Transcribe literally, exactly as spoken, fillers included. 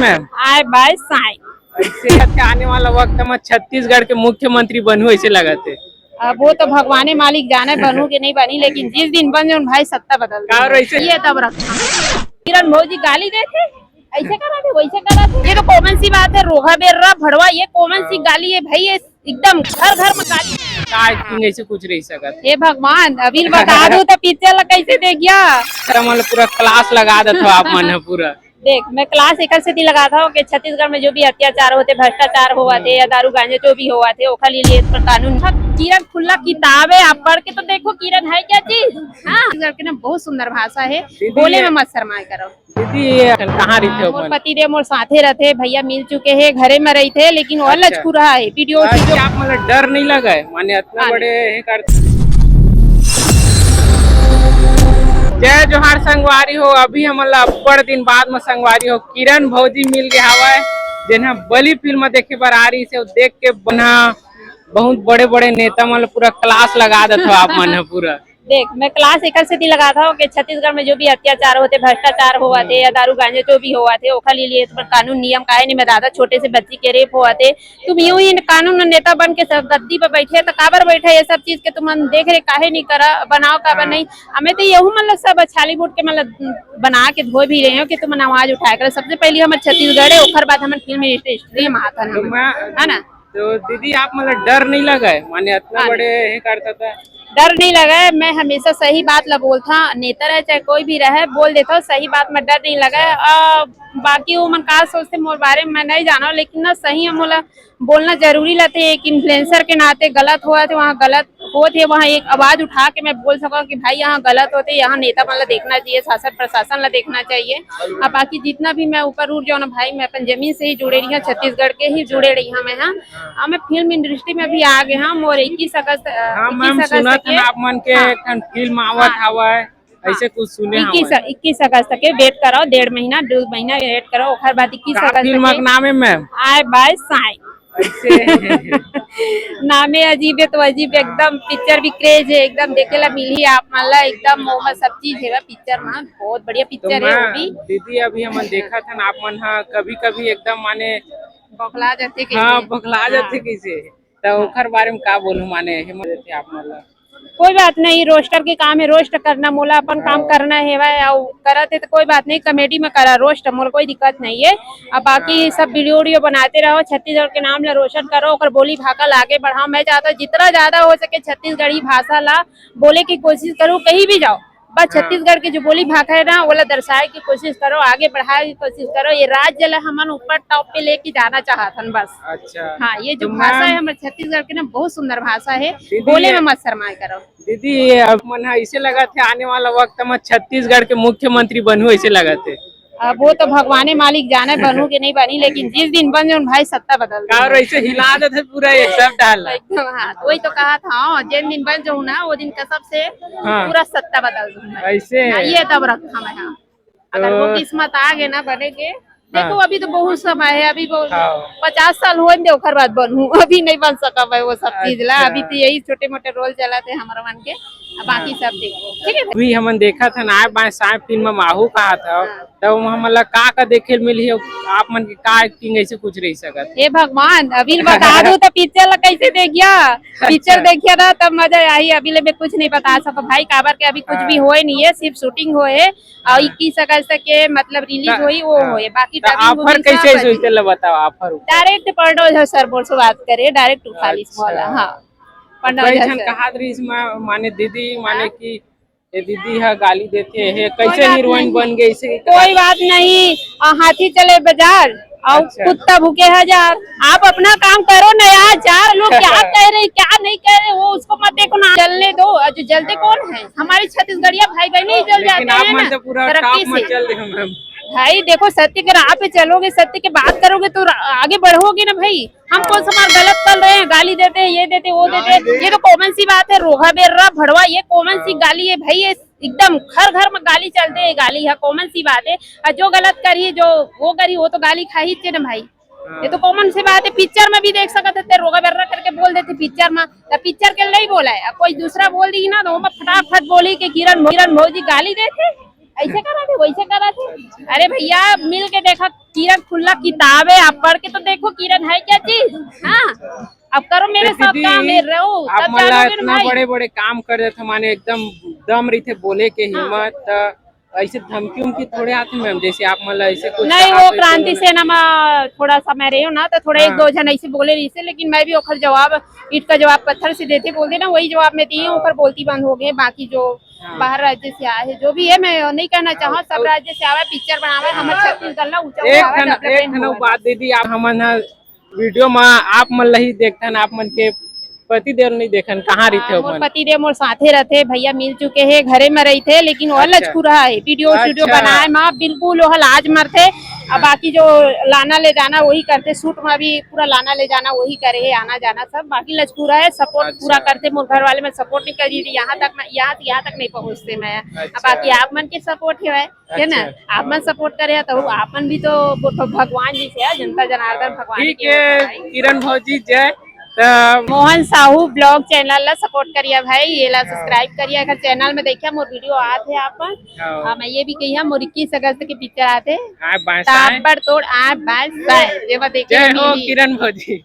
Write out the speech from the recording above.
आय बाय साय। ऐसे आने वाला वक्त में छत्तीसगढ़ के मुख्यमंत्री बनहू ऐसे लगत हे। अब वो तो भगवाने मालिक जाने बनहू के नहीं बनी, लेकिन जिस दिन बन जाऊं भाई, सत्ता बदल दूं। और ऐसे ये तब रखा। किरण भौजी गाली देथे, ऐसे करा थे, वैसे करा थे। ये तो कॉमन सी बात है, रोहा बेर्रा भड़वा, ये कॉमन सी गाली है भाई, ये एकदम घर घर में गाली। का acting ऐसे कुछ रही सकत? हे भगवान, अभी बता दो तो पिक्चर ला कैसे देखिया? मतलब पूरा क्लास लगा देत हो आप मन ह पूरा। देख, मैं क्लास एकर सेती लगात हव कि छत्तीसगढ़ में जो भी अत्याचार होते, भ्रष्टाचार होवत हे या दारू गांजा जो भी होवत हे, ओखर लिए इस पर कानून। किरण खुला किताब है, आप पढ़ के तो देखो किरण है क्या चीज। हाँ, छत्तीसगढ़ के ना बहुत सुंदर भाषा है, दीदी, बोले ये में मत शर्माए करो। दीदी, ये कहाँ रहिथे हो मोर अपन? पति देव मोर साथे रहिथे, भैया मिल चुके हैं, घरे में रहिथे, लेकिन वो अच्छा। लचकुरा है, वीडियो अच्छा, आप मतलब डर नहीं लगा है, माने इतना हाँ। बड़े ये कर। जय जोहार संगवारी हो, अभी हमन ला अब्बड़ दिन बाद में संगवारी हो किरण भौजी मिल गे हवय, जेन ह बलि फिल्म देखे बर आ रहिस हे, देख के बना बहुत बड़े बड़े नेता मन ला पूरा क्लास लगा देत हो आप मन ह पूरा। देख, मैं क्लास एकर सेती लगात हव कि छत्तीसगढ़ में जो भी अत्याचार होते, भ्रष्टाचार होवत हे या दारू गांजा जो भी होवत हे, ओखर लिए इस पर कानून नियम काहे नहीं बना दादा? छोटे से बच्ची के रेप होवत हे, तुम यूं ही कानून नेता बन के सब गद्दी पे बैठे तो काबर बैठे? ये सब चीज के तुमन देख रहे, काहे नहीं करा, बनाओ काबर नहीं? हमें तो यहू मतलब सब छालीवुड के मतलब बना के धोए भी रहे हो कि तुमन आवाज उठाया करो। सबसे पहले हमर छत्तीसगढ़ है, ओकर बाद हमर फिल्म इंडस्ट्री में आता तो है, मैं है ना? तो दीदी, आप मतलब डर नहीं लगा है, माने इतना हाँ। बड़े ये करता था। डर नहीं लगा है, मैं हमेशा सही बात ला बोलता, नेता रहे चाहे कोई भी रहे, बोल देता हूँ, सही बात में डर नहीं लगा है। आ, बाकी वो मन का सोचते मोर बारे में मैं नहीं जाना, लेकिन ना सही हम बोला बोलना जरूरी लगथे। एक इन्फ्लुएंसर के नाते गलत होवत हे, वहाँ गलत होत हे, वहाँ एक आवाज उठा के मैं बोल सकूँ कि भाई यहाँ गलत होत हे, यहाँ नेता मन ला देखना चाहिए, शासन प्रशासन ला देखना चाहिए। अब बाकी जितना भी मैं ऊपर उठ जाऊँ ना भाई, मैं अपन जमीन से ही जुड़े रही हूँ, छत्तीसगढ़ के ही जुड़े रही हूँ मैं। हाँ, अब मैं फिल्म इंडस्ट्री में भी आ गए हूँ। मोर इक्कीस अगस्त, अ, हाँ इक्कीस मैम, अगस्त सुनत के हन आप मन के हाँ। एक ठन फिल्म आवत हाँ। हवय, हाँ। ऐसे कुछ सुने इक्कीस, हवय। इक्कीस अगस्त के वेट करो, डेढ़ महीना, दो महीना वेट करो, ओकर बाद इक्कीस का अगस्त फिल्म के के नाम है मैम? आय बाय साय। ऐसे। नामे अजीब है तो अजीब, एकदम पिक्चर भी क्रेज है, एकदम देखे ला मिलही आप मन ला, एकदम ओमा सब चीज है पिक्चर में, बहुत बढ़िया तो पिक्चर है वो मैं भी। दीदी, अभी हमन देखत हन आप मन ह कभी कभी एकदम माने बौखला जाथे हाँ, कइसे? बौखला हाँ। जाथे कइसे? त हाँ। ओखर बारे में का बोलहूँ, माने हिम्मत देथे आप मन ला? कोई बात नहीं, रोस्टर के काम है, रोस्ट करना, मोला अपन काम हाँ। करना है भाई, अउ करत है तो कोई बात नहीं, कॉमेडी में करा रोस्ट, मोला कोई दिक्कत नहीं है। अब बाकी हाँ। सब वीडियो वीडियो बनाते रहो, छत्तीसगढ़ के नाम ला रोशन करो, ओकर बोली भाखा ला आगे बढ़ाओ। मैं चाहता हूँ जितना ज्यादा हो सके छत्तीसगढ़ी भाषा ला बोले की कोशिश करूँ, कहीं भी जाओ, बस हाँ। छत्तीसगढ़ के जो बोली भाखा है ना, ओला दर्शाए की कोशिश करो, आगे बढ़ाए की कोशिश करो। ये राज्य ला हमन ऊपर टॉप पे लेके जाना चाहत हन बस। अच्छा। हाँ, ये जो तो भाषा मैम है हमारे छत्तीसगढ़ के ना, बहुत सुंदर भाषा है, दीदी, बोले ये में मत शर्माए करो। दीदी, ये अब मन ह ऐसे लगत है आने वाला वक्त में छत्तीसगढ़ के मुख्यमंत्री बनहू ऐसे लगत है। अब वो तो भगवाने मालिक जाने बनहू के नहीं बनी, लेकिन जिस दिन बन जाऊं भाई सत्ता बदल दूं। और ऐसे हिला देते पूरा ये सब डाल। एकदम हाँ, वही तो कहा था, हाँ, जिन दिन बन जाऊं ना वो दिन कसम से हाँ। पूरा सत्ता बदल दूं मैं। ऐसे? हाँ, ये दब रखा मैं हाँ। अगर वो तो किस्मत आ गए ना बने के, देखो हाँ। अभी तो बहुत समय है, अभी बहुत हाँ। पचास साल हो दे ओकर बाद बनहू, अभी नहीं बन सका मैं वो सब चीज ला। अच्छा। अभी तो यही छोटे मोटे रोल चला थे हमारा मन के, अब बाकी हाँ। सब देखो, ठीक है। अभी हमन देखा था ना बाय साय फिल्म में आहू कहा था, हाँ। तब हमन ला का का देखे ल मिलही, आप मन के का एक्टिंग ऐसे कुछ रही सकत? हे भगवान, अभी बता दो तो पिक्चर ला कैसे देखिया? पिक्चर अच्छा। देखिया ना तब मजा आई। अभी ले मैं कुछ नहीं बता सको भाई, काबर के अभी कुछ हाँ। भी होए नहीं है, सिर्फ शूटिंग होए है और हाँ। इक्कीस अगस्त के मतलब रिलीज ता-, होई वो हाँ। होए, बाकी ता dubbing ऑफर वुबिंग कैसे सब होई, चल बताओ ऑफर ऊपर। डायरेक्ट प्रोड्यूसर सर बोल से बात करे, डायरेक्ट उठा ली अच्छा। बोला, हाँ। कई प्रोड्यूसर झन सर। कहात रहिस मा-, माने दीदी माने हाँ। कि ये दीदी हा गाली देथे, हे कोई कैसे बात हीरोइन नहीं। बन गई इसे? कोई बात नहीं, आ, हाथी चले बाजार और अच्छा। कुत्ता भूखे हजार। आप अपना काम करो ना यार, चार लोग क्या कह रहे, क्या नहीं कह रहे, वो उसको मत देखो ना, जलने दो। और जो जलते हाँ। कौन है? हमारे छत्तीसगढ़िया भाई बहन ही जल लेकिन जाते आप हैं मन ना, तो पूरा तरक्की टॉप में से। चल रहे हो मैम। भाई देखो, सत्य के राह पे चलोगे, सत्य की बात करोगे तो रा-, आगे बढ़ोगे ना भाई। हम कौन सा बार गलत कर रहे हैं, गाली देते हैं, ये देते, वो देते हैं, ये तो कॉमन सी बात है। रोहा बेर्रा भड़वा, ये कॉमन सी हाँ। गाली है भाई, ये एकदम घर घर में गाली चलते है, गाली है, कॉमन सी बात है। और जो गलत करी, जो वो करी, वो तो गाली खाही चे ना भाई। हाँ। ये तो कॉमन सी बात है, पिक्चर में भी देख सकत है, रोहा बेर्रा करके बोल देते पिक्चर में, तो पिक्चर के नहीं बोला है, अब कोई दूसरा बोल दी ना तो वो फटाफट बोली कि किरण किरण भौजी गाली देथे, ऐसे करा थे, वैसे करा थे। अरे भैया मिल के देखा, किरण खुला किताब है, आप पढ़ के तो देखो किरण है क्या चीज। हाँ, अब करो मेरे साथ काम, मेरे रहो, आप मन ला इतना बड़े बड़े काम कर देते, माने एकदम दम रही थे बोले के हिम्मत। ऐसे धमकी उमकी थोड़े आथे मैम, जैसे आप मन ला ऐसे कुछ नहीं, वो क्रांति सेना में थोड़ा सा मैं रही हूँ ना, तो थोड़ा एक दो जन ऐसे बोले रही से, लेकिन मैं भी ओखर जवाब ईट का जवाब पत्थर से देते बोलते ना, वही जवाब मैं दी हूँ, ओखर बोलती बंद हो गए। बाकी जो बाहर राज्य से आए हैं, जो भी है, मैं नहीं कहना चाहूँ, सब राज्य से आवे, पिक्चर बनावे, हमर छत्तीसगढ़ ला ऊंचा उठावे। एक ठन बात दीदी, आप हमन ह वीडियो में आप मन ला ही देखथन, आप मन के पति देव नहीं देखन, कहाँ रहिथे? मोर पति देव मोर साथे रहथे, भैया मिल चुके हैं, घरे में रहिथे, लेकिन वो लचकुरा है, वीडियो स्टूडियो बनाए में बिल्कुल वो लाज मरथे। अब बाकी जो लाना ले जाना वही करथे, शूट में भी पूरा लाना ले जाना वही करे है, आना जाना सब। बाकी लचकुरा है, सपोर्ट पूरा करथे। मोर घर वाले में सपोर्ट नहीं कर दी थी, यहाँ तक मैं यहाँ यहाँ तक नहीं पहुँचते मैं। अब बाकी आप मन के सपोर्ट है, है ना? आप मन सपोर्ट करे तो आप मन भी तो भ- भगवान जी से है, जनता जनार्दन भगवान ठीक के है। किरण भौजी जय। त मोहन साहू ब्लॉग चैनल ला सपोर्ट करिया भाई, ये ला सब्सक्राइब करिया, अगर चैनल में देखिया मोर वीडियो आत है आप मन। हाँ। हाँ, मैं ये भी कही है, मोर इक्कीस अगस्त के पिक्चर आते हैं। आए बाएं ताबड़ तोड़, आए बाएं साए, ये बात देखिए जय हो मिली। किरण भौजी।